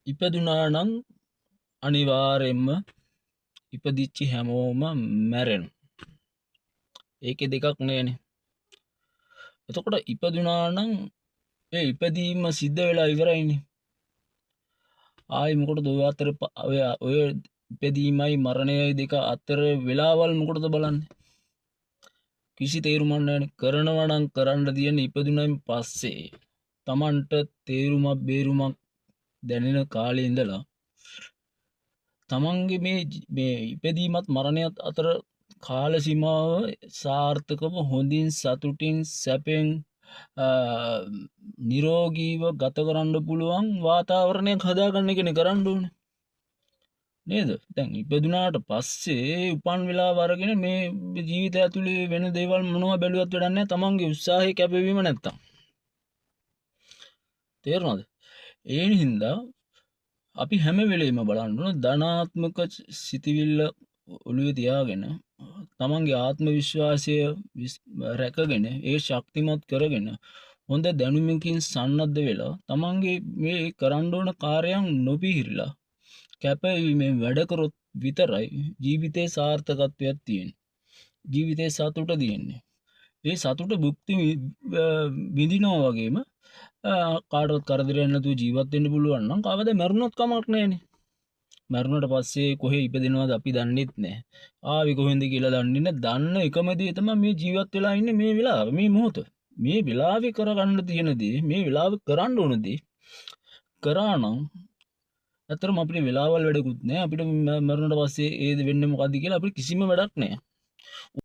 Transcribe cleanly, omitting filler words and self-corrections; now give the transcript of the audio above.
ඉපදුනා නම් අනිවාර්යෙන්ම ඉපදිච්ච හැමෝම මැරෙනවා. ඒකේ දෙකක් නෑනේ. එතකොට ඉපදුනා නම් ඒ ඉපදීම සිද්ධ වෙලා ඉවරයිනේ. ආයි මොකටද ඔය අතර ඔය ඔය ඉපදීමයි මරණයයි දෙක අතර වෙලාවල් මොකටද බලන්නේ? කිසි තේරුමක් නෑනේ. කරනවා නම් කරන්න තියෙන ඉපදුනයින් පස්සේ තමන්ට තේරුමක් බේරුමක් දැනෙන කාලේ ඉඳලා තමන්ගේ මේ මේ ඉපදීමත් මරණයත් අතර කාල සීමාව සාර්ථකව හොඳින් සතුටින් සැපෙන් නිරෝගීව ගත කරන්න පුළුවන් වාතාවරණයක් හදාගන්න එකනේ කරන්න ඕනේ. නේද? දැන් ඉපදුනාට පස්සේ උපන් වෙලාව අරගෙන මේ ජීවිතය ඇතුලේ වෙන දේවල් මොනවා බැලුවත් වැඩක් නැහැ, තමන්ගේ උත්සාහය කැපවීම නැත්තම්. තේරුණාද? ඒ හින්දා අපි හැම වෙලෙම බලන්න ඕන ධනාත්මක සිතිවිල්ල ඔළුවේ තියාගෙන, තමන්ගේ ආත්ම විශ්වාසය රැකගෙන, ඒ ශක්තිමත් කරගෙන, හොඳ දැනුමකින් සන්නද්ධ වෙලා, තමන්ගේ මේ කරන්න ඕන කාර්යයන් නොපිහිරිලා කැපවීමෙන් වැඩ කරොත් විතරයි ජීවිතේ සාර්ථකත්වයක් තියෙන්නේ. ජීවිතේ සතුට තියෙන්නේ. ඒ සතුට භුක්ති විඳිනවා වගේම කාටවත් කරදරයක් නැතුව ජීවත් වෙන්න පුළුවන් නම් කවදා මැරුණොත් කමක් නැහැනේ. මැරුණට පස්සේ කොහේ ඉපදෙනවද අපි දන්නෙත් නෑ. ආවේ කොහෙන්ද කියලා දන්නේ නෑ. දන්න එකම දේ තමයි මේ ජීවත් වෙලා ඉන්නේ මේ වෙලාව, මේ මොහොත. මේ වෙලාවේ කරගන්න තියෙන දේ, මේ වෙලාවේ කරන්න ඕන දේ කරා නම් ඇත්තටම අපිට වෙලාවල් වැඩකුත් නෑ. අපිට මැරුණට පස්සේ ඒද වෙන්නේ මොකද්ද කියලා අපිට කිසිම වැඩක් නෑ.